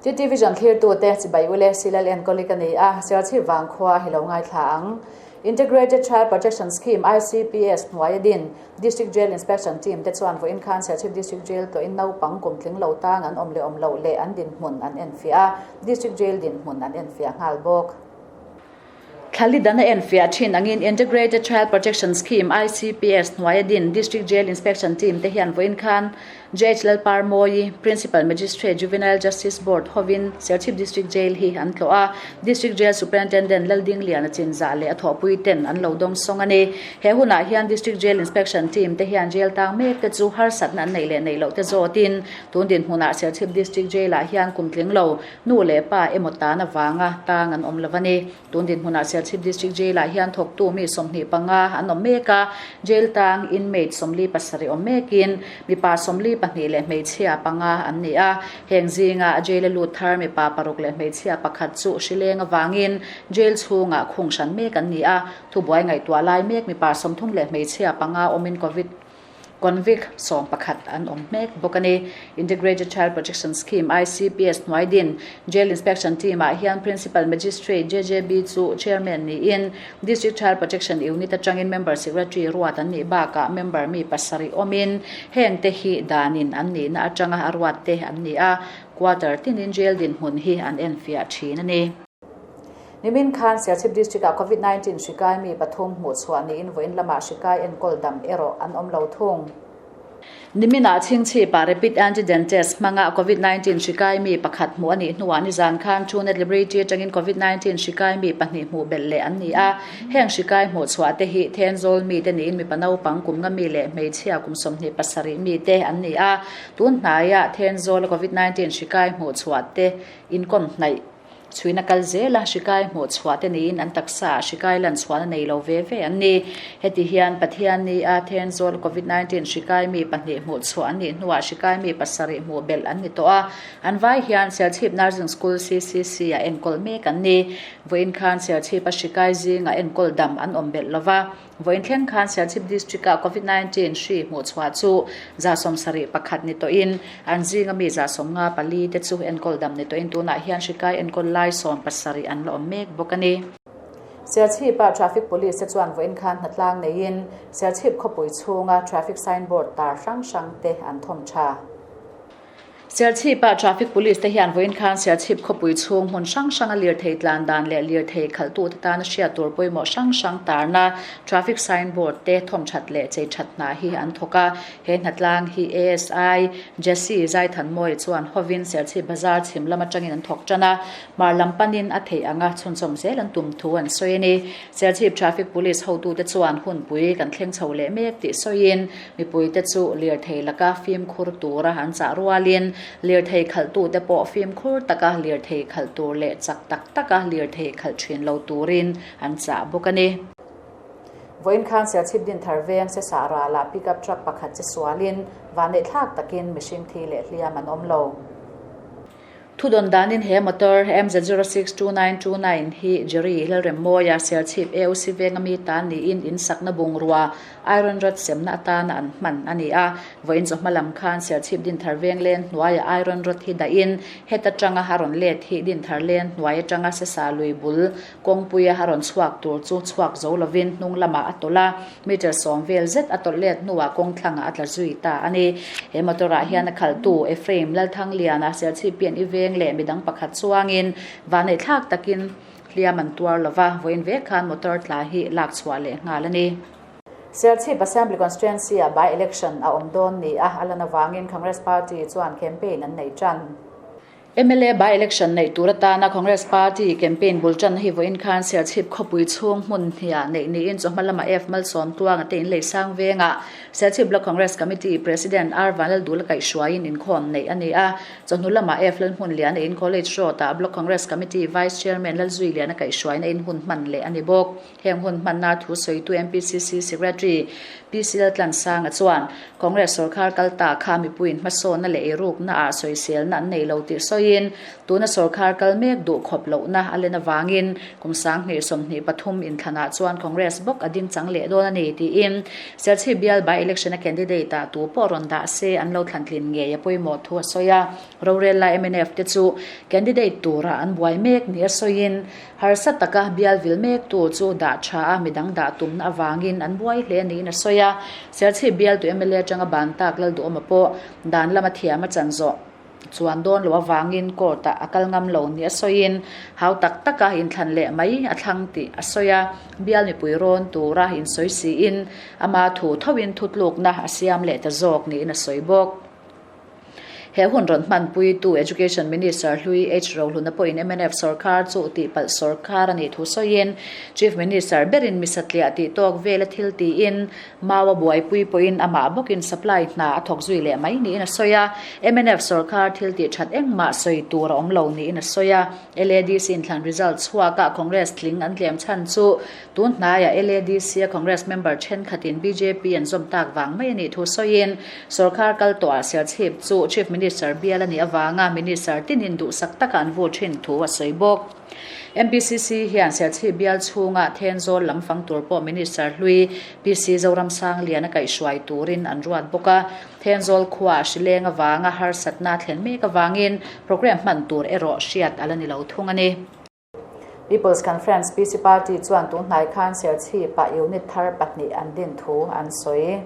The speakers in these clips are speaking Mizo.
TT Vision thlirtute chibai ule Silal enkawl ka ni a, Serchhip vangkhua hi lo ngaithla ang. Integrated Child Protection Scheme, ICPS, hnuaia din District Jail Inspection Team te chuan vawiin khan Serchhip District Jail tawhin naupang kum tling lo tang an awm leh awm loh leh an dinhmun an enfiah a, District Jail dinhmun an enfiah nghal bawk. Thlali dan a enfiah thin angin Integrated Child Protection Scheme, ICPS, hnuaia din District Jail Inspection Team te hian vawiin khan JH Lalparmawi, Principal Magistrate, Juvenile Justice Board hovin Serchhip District Jail hi an tlawh a, District Jail Superintendent Laldingliana chinzah leh a thawhpui ten an lo dawng sawng a ni. He hunah hian District Jail Inspection Team te hian jail tang mek te chu harsatna an neih leh neih loh te zawtin tun dinhmunah Serchhip District Jail ah hian kum tling lo Nu leh pa emaw tan avanga tang an awm lo a ni. Tun dinhmunah Serchhip District Jail-ah hian thawktu mi 25 an awm mek a, jail tang inmate 47 awm mekin mipa 42 leh hmeichhia panga an ni a. Heng zinga jail-a lut thar mipa paruk leh hmeichhia pakhat chu hrileng avangin jail chhungah khung hran mek an ni a. Thubuai ngaihtuah lai mek mipa 30 leh hmeichhia panga awmin Covid Convict 11 an awm mek bawk a ni. Integrated Child Protection Scheme, ICPS, hnuai din Jail Inspection Team ah hian Principal Magistrate JJB chu Chairman niin District Child Protection Unit atangin Member Secretary ruat an nih bakah member mi pasarih awmin heng te hi danin an nihna atanga a ruat te an ni a, quarter tinin jail dinhmun hi an enfiah thin a ni. Nimin khan Serchhip District-ah Covid 19 hri kai mi pathum hmuh chhuah niin vawiin lamah hri kai enkawl dam erawh an awm lo thung. Niminah chhingchhipah Rapid Antigen Test hmanga Covid 19 hri kai mi pakhat hmuh a nih hnuah nizan khan Truenet Laboratory atangin Covid 19 hri kai mi pahnih hmuh belh leh an ni a. Heng hri kai hmuh chhuah te hi Thenzawl mite niin mipa naupang kum nga mi leh hmeichhia kum 27 mite an ni a. Tun hnaiah Thenzawla Covid 19 hri kai hmuh chhuah te inkawm hnaih Chhuina kal zela hri kai hmuh chhuah te niin an taksa ah hri kai lan chhuahna nei lo ve ve an ni. Heti hian Pathian ni a Thenzawl Covid 19 hri kai mi pahnih hmuh chhuah an nih hnuah hri kai mi pasarih hmuh belh an ni tawh a. An vai hian Serchhip Nursing School CCC ah enkawl mek an ni. Vawiin khan Serchhip a hri kai zingah enkawl dam an awm belh lova. Vawiin thleng khan Serchhip District-ah Covid 19 hri hmuh chhuah chu 71 ni tawhin an zinga mi 54 te chu enkawl dam ni tawhin tunah hian hri kai enkawl lai 17 an la awm mek bawk a ni. Serchhip-ah Traffic Police te chuan vawiin khan hnatlang neiin Serchhip khawpui chhunga traffic signboard tar hrang hrang te an thawm tha. Serchhip-ah Traffic Police te hian vawiin khan Serchhip khawpui chhung hmun hrang hranga lirthei tlan dan leh lirthei khalhtute tana hriat tur pawimawh hrang hrang tarna traffic sign board te thawmthat leh chei that hna hi an thawk a. He hnatlang hi ASI Jesse Zaithanmawia chuan hovin Serchhip Bazar chhim lam atangin an thawk tan a, hmar lam panin a theih anga chhunchawm zel an tum thu an sawi a ni. Serchhip Traffic Police hotute chuan hunpui kan thleng chho leh mek tih sawiin Mipuite chu lirthei laka fimkhur tura an chah rualin lirthei khalhtute pawh fimkhur taka lirthei khalh tur leh chak tak taka lirthei khalh thin lo turin an chah bawk a ni. Vawiin khan Serchhip Dinthar veng Sesah ralah pickup truck pakhat che sualin vanneihthlak takin mihring thi leh hliam an awm lo. Thudawn danin he motor MZ062929 hi Jerry Lalremmawia Serchhip AOC venga mi tan niin in sakna bungrua iron rod semna atana an hman a ni a. Vawiin chawhma lam khan Serchhip Dinthar veng len hnuaiah iron rod hi dahin heta tanga a rawn let hi Dinthar len hnuai atanga Sesa lui bul Kawngpuia a rawn chhuak tur chu chhuak zo lovin hnung lamah a tawlh a, meter sawm vel zet a tawlh let hnuah kawng thlangah a tla zui ta a ni. He motor ah hian a khalhtu Ephraim Lalthangliana Serchhip pian i veng leh midang pakhat chuangin vanneihthlak takin hliam an tuar lova, vawiin vek khan motor tla hi lak chhuah leh nghal a ni. Serchhip Assembly Constituency ah by-election a awm dawn ni a, a lan avangin Congress Party chuan campaign an nei tan. Mla by-election neih tur atana Congress Party campaign bul tanna hi vawiin khan Serchhip khawpui chhung hmun hniah neih niin chawhma lama F Malsawm Tluanga te inlei sang vengah Serchhip Block Congress Committee President R Vanlaldula kaihhruaiin inkhawm neih a ni a. Chawhnu lama F Lalhmunliana in College Road-ah Block Congress Committee Vice Chairman Lalzuiliana kaihhruaina in hun hman leh a ni bawk. Heng hun hmanna thu sawitu MPCC Secretary PC Laltlansanga chuan Congress sorkar kal ta kha mipuiin hmasawnna leh eirukna ah sawiselna an nei lo tih sawiin. sawiin, tuna sorkar kal mek duh khawp lohna a len avangin kum 2023 inthlanah chuan Congress bawk a ding chang leh dawn a ni tiin Serchhip bial by-election a candidate ah tu pawh rawn dah se an lo thlantlin ngei a pawimawh thu a sawi a. Rorel lai mnf te chu candidate tura an buai mek ni a sawiin harsa taka bial vil mek tu chu dah tha a midang dah tumna avangin an buai hle niin a sawi a. Serchhip bialtu mla atanga ban tak Lalduhawma pawh dan lama thiam a chan zawh chuan dawn loh avangin court ah a kal ngam lo ni a sawiin hau tak taka inthlan leh mai a thlang tih a sawi a. Bial mipui rawn tura insawi siin ama thu thoin thutlukna a siam leh ta zawk niin a sawi bawk. He hun rawn hmanpuitu Education Minister hlui H Rohluna pawhin mnf sorkar chu tihpalh sorkar a nih thu sawiin Chief Minister berin mi satliah tih tawk vela thil tiin mau a buaipui pawhin amah bawkin supply hna a thawk zui leh mai niin a sawi a. Mnf sorkar thil tih that engmah sawi tur a awm lo niin a sawi a. LADC inthlan result chhuakah Congress tling an tlem chhan chu Tun hnaiah LADC-a Congress member thenkhatin bjp an zawm tak vang mai a nih thu sawiin, sorkar kal tawhah Serchhip chu Chief Minister bial a nih avanga Minister tinin duhsak taka an vul thin thu a sawi bawk. MPCC hian Serchhip bial chhunga Thenzawl lam fang tur pawh Minister hlui PC Zoramsanglian a kaihhruai turin an ruat bawk a. Thenzawl khuaah hrileng avanga harsatna a thlen mek avangin programme hman tur erawh hriat a la ni lo thung a ni. People's Conference, PC Party, chuan tun hnai khan Serchhip-ah unit thar pahnih an din thu an sawi.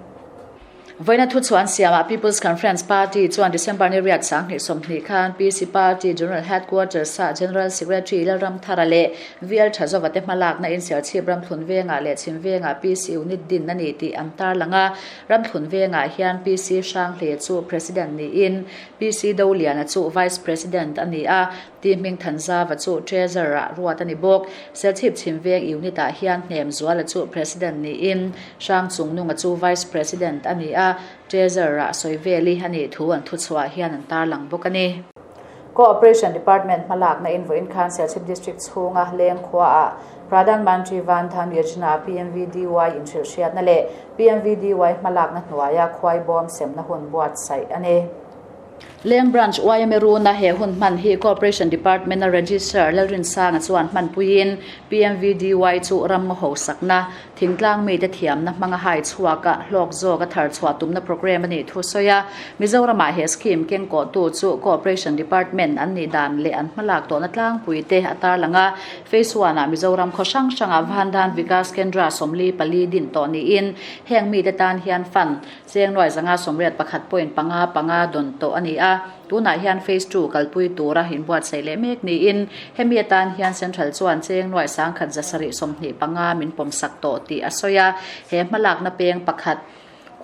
Vawiina thuchhuah an siamah People's Conference Party chuan December ni riat 2020 khan PC Party General Headquarters-ah General Secretary Lalramthara leh VL Thazova te hmalakna in Serchhip Ramthlun Vengah leh Chhim Vengah PC unit din a ni tih an tarlang a. Ramthlun Vengah hian PC Hranghle chu President niin PC Doliana chu Vice President a ni a. Ti hming Thanzava chu Treasurer ah ruat a ni bawk. Serchhip Chhim Veng Unit ah hian Hnem Zuala chu President niin Hrang Chungnunga chu Vice President a ni a, Treasurer ah sawi veli a nih thu an thuchhuah hian an tarlang bawk a ni. Cooperation Department hmalakna in vawiin khan Serchhip District chhunga leng khua ah Pradhan Mantri Van Dhan Yojana, PMVDY, inhrilhhriatna leh PMVDY hmalakna hnuaia khuai bawm semna hun buatsaih a ni. Leng Branch yma runa he hun hman hi Cooperation Department-a Registrar Lalrinsanga chuan hmanpuiin PMVDY chu ram ngaw hosakna, thingtlang mite thiamna hmanga hai chhuaka hlawk zawka thar chhuah tumna programme a nih thu sawi a. Mizoramah he scheme kengkawhtu chu Cooperation Department an nih dan leh an hmalak tawhna tlangpuite a tarlang a. Phase one-ah Mizoram khaw hrang hrangah Van Dhan Vikas Kendra 44 din tawh niin heng mite tan hian fund Cheng nuai 581 point panga panga dawn tawh a ni a, tunah hian Phase Two kalpui tura inbuatsaih leh mek niin hemi atan hian Central chuan cheng nuai 1725 min pawmsak tawh tih a sawi a, he hmalakna peng pakhat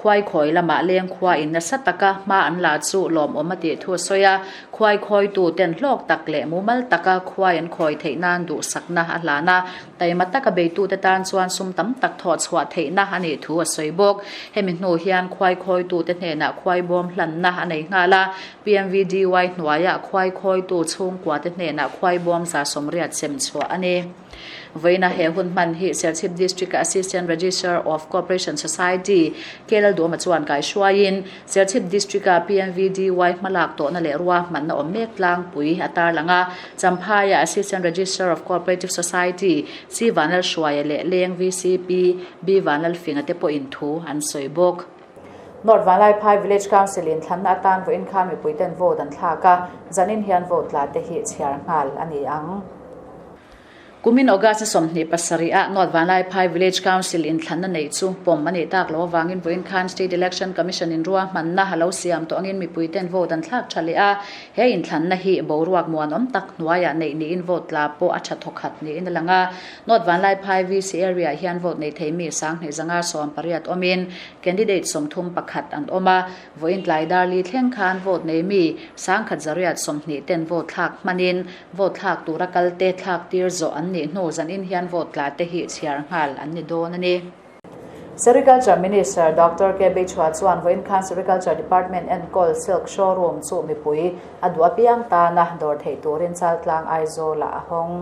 khuai khawi lamah leng khua in nasa taka hma an la chu lawmawm a tih thu a sawi a, khuai khawitu ten hlawk tak leh mumal taka khuai an khawi theih nan duhsakna a hlan a. Taima taka beitute tan chuan sum tam tak thawh chhuah theihna a nih thu a sawi bawk. Hemi hnu hian khuai khawitute hnenah khuai bawm hlanna a nei nghal a, PMVDY hnuaiah khuai khawitu chhungkuate hnenah khuai bawm 180 sem chhuah a ni. Vawiina he hun hman hi Serchhip District-a Assistant Registrar of Cooperation Society, K Lalduhawma chuan kaihruaiin Serchhip District-a PMVDY hmalak tawhna leh ruahmanna awm mek tlangpui a tarlang a, Champhaia Assistant Registrar of Cooperative Society, C Vanlalhruaia leh Leng VCP, B Vanlalfinga te pawhin thu an sawi bawk. North Vanlaiphai Village Council in thlanna atan vawiin khan mipuiten vote an thlak a, zanin hian vote tla te hi chhiar nghal a ni ang. Kumin August 27 ah North Vanlaiphai Village Council in thlanna neih chu pawm a nih tak loh avangin vawiin khan State Election Commission in ruahmanna a lo siam tawh angin mipuiten vote an thlak tha leh a, he inthlanna hi boruak muanawm tak hnuaiah neih niin vote tla pawh a tha thawkhat niin a lang a. North Vanlaiphai VC area ah hian vote nei thei mi 2118 awmin candidate 31 an awm a, Vawiin tlai darli thleng khan vote nei mi 1120 ten vote thlak hmanin vote thlak tura kalte thlak tir zawh an nih hnu zanin hian vote tla te hi chhiar nghal an ni dawn a ni. Sericulture Minister Doctor K Beichhua chuan vawiin khan Sericulture Department enkawl Silk Showroom chu mipui a duh apiang tana dawr theih turin Chaltlang Aizawlah a hawng.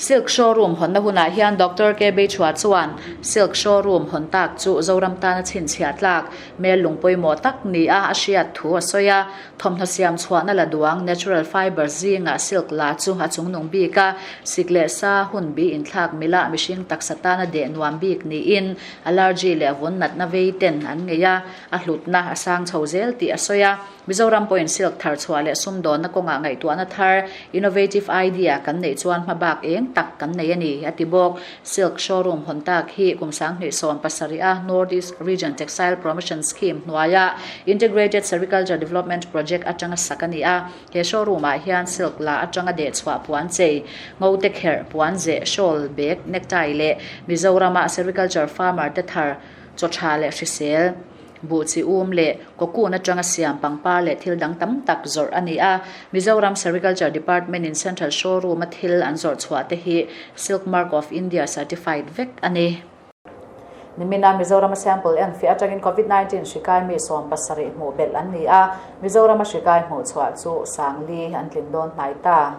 Silk Showroom hawnna hunah hian Doctor K Beichhua chuan Silk Showroom hawn tak chu Zoram tana chhinchhiah tlak mel lung pawimawh tak nia a hriat thu a sawi a. Thawmhnaw siam chhuahna la duang natural fibre zingah silk la chu a chungnung bik a, sik leh sa hun bi inthlak milah mihring taksa tana deh nuam bik niin allergy leh vun natna vei ten an ngei a, a hlutna a sang chho zel tih a sawi a. Mizoram pawhin silk thar chhuah leh sumdawnna kawngah ngaihtuahna thar, innovative idea, kan neih chuan hmabak eng tak kan nei a ni, a ti bawk. Silk showroom hawn tak hi kum 2017 a North East Region Textile Promotion Scheme hnuaia Integrated Sericulture Development Project atanga sak a ni a. He showroom ah hian silk la atanga dehchhuah puan chei, ngote kherh, puan zeh, shawl, bag, necktie leh Mizorama sericulture farmer te thar chaw tha leh hrisel, Buh chi um leh cocoon atanga siam pangpar leh thil dang tam tak zawrh a ni a. Mizoram Sericulture Department in Central Showroom a thil an zawrh chhuah te hi Silk Mark of India certified vek a ni. Nimina Mizorama sample enfiah atangin Covid 19 hri kai mi 70 hmuh belh an ni a, Mizorama hri kai hmuh chhuah chu 4000 an tling dawn hnai ta.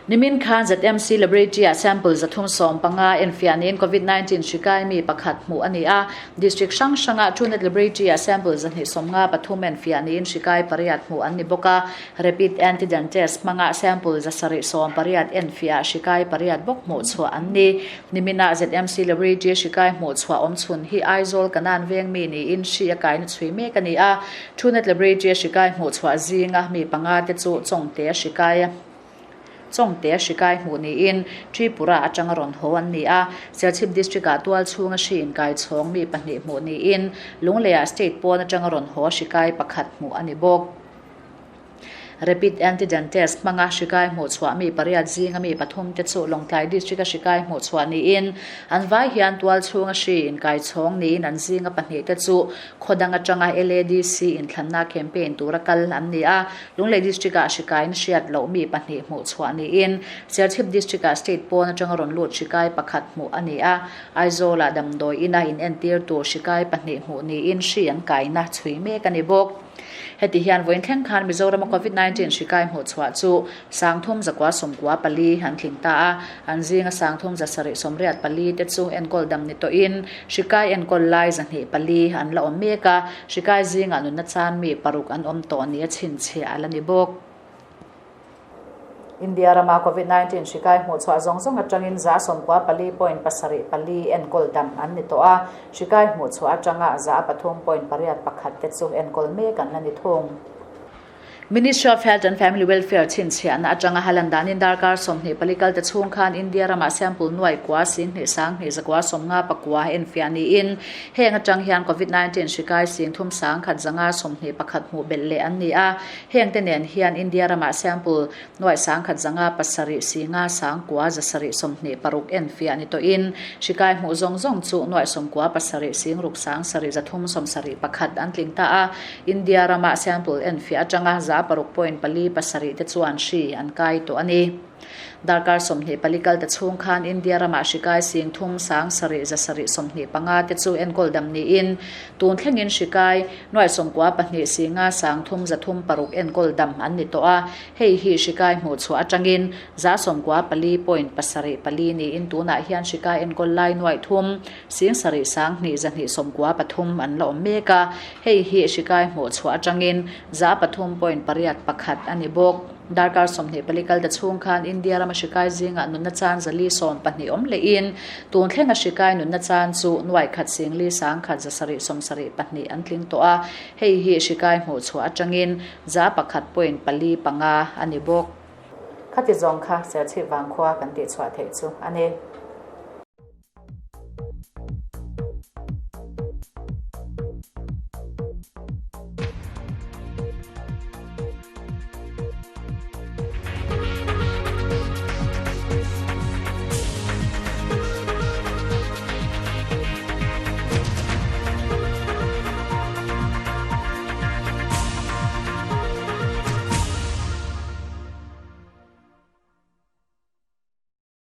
Nimin khan ZMC Laboratory-ah sample 315 enfiah niin Covid 19 hri kai mi pakhat hmuh a ni a. District hrang hrangah Truenat Laboratory-ah sample 293 enfiah niin hri kai pariat hmuh an ni bawk a. Rapid Antigen Test hmanga sample 780 enfiah hri kai pariat bawk hmuh chhuah an ni. Niminah ZMC Laboratory hri kai hmuh chhuah awm chhun hi Aizawl Kanan veng mi niin hri a kaina chhui mek a ni a. Truenat Laboratory hri kai hmuh chhuah zinga mi panga te chu Chawngte hri kai Chawngte hri kai hmuh niin Tripura atanga rawn haw an ni a. Serchhip District-ah tual chhunga hri inkai chhawng mi pahnih hmuh niin Lungleiah state pawn atanga rawn haw hri kai pakhat hmuh a ni bawk. Rapid Antigen Test hmanga hri kai hmuh chhuah mi pariat zinga mi pathum te chu Lawngtlai District-a hri kai hmuh chhuah niin an vai hian tual chhunga hri inkai chhawng niin an zinga pahnih te chu Khaw dang atanga LADC inthlanna campaign tura kal an ni a, Lunglei District-ah hri kaiin hriat loh mi pahnih hmuh chhuah niin, Serchhip District-ah state pawn atanga rawn lut hri kai pakhat hmuh a ni a, Aizawl-ah damdawi ina inentir tur hri kai pahnih hmuh niin hri an kaina chhui mek a ni bawk. Heti hian vawiin thleng khan Mizorama Covid 19 hri kai hmuh chhuah chu 3994 an tling ta a, an zinga 3784 te chu enkawl dam ni tawhin hri kai enkawl lai 204 an la awm mek a, hri kai zingah nunna chan mi paruk an awm tawh nia chhinchhiah a la ni bawk. India rama Covid 19 hri kai hmuh chhuah zawng zawng atangin 94.74 enkawl dam an ni tawh a, hri kai hmuh chhuah atanga 3.81 te chu enkawl mek an la ni thung. Ministry of Health and Family Welfare chhinchhiahna atanga halan danin darkar 24 kal te chhung khan India rama sample nuai kua 2 1 2 150 pakua enfiah niin heng atang hian Covid 19 hri kai 3 1 521 hmuh belh leh an ni a. Heng te nen hian India ramah sample nuaih 100 5 7 singa 9 7 26 enfiah ni tawhin hri kai hmuh zawng zawng chu nuaih 97 sing ruk sang sarih 3 71 an tling ta a. India ramah sample enfiah atanga 6.47 te chuan hri an kai tawh a ni. Darkar 24 kal ta chhung khan India ramah hri kai 3 7 7 25 te chu enkawl dam niin tun thlengin hri kai nuaih 92 singa 3 306 enkawl dam an ni tawh a. Hei hi hri kai hmuh chhuah atangin 94.74 niin tunah hian hri kai enkawl lai nuaih 3 7 2 2 an la awm mek a. Hei hi hri kai hmuh chhuah atangin 3.81 a ni bawk. Darkar 24 kal ta chhung khan India rama hri kai zingah nunna chan 412 awm lehin tun thlenga hri kai nunna chan chu nuaih khat 4 1 772 an tling tawh a. Hei hi hri kai hmuh chhuah atangin 1.45 a ni bawk. Khati zawng kha Serchhip Vangkhua kan tih chhuah theih chu a ni.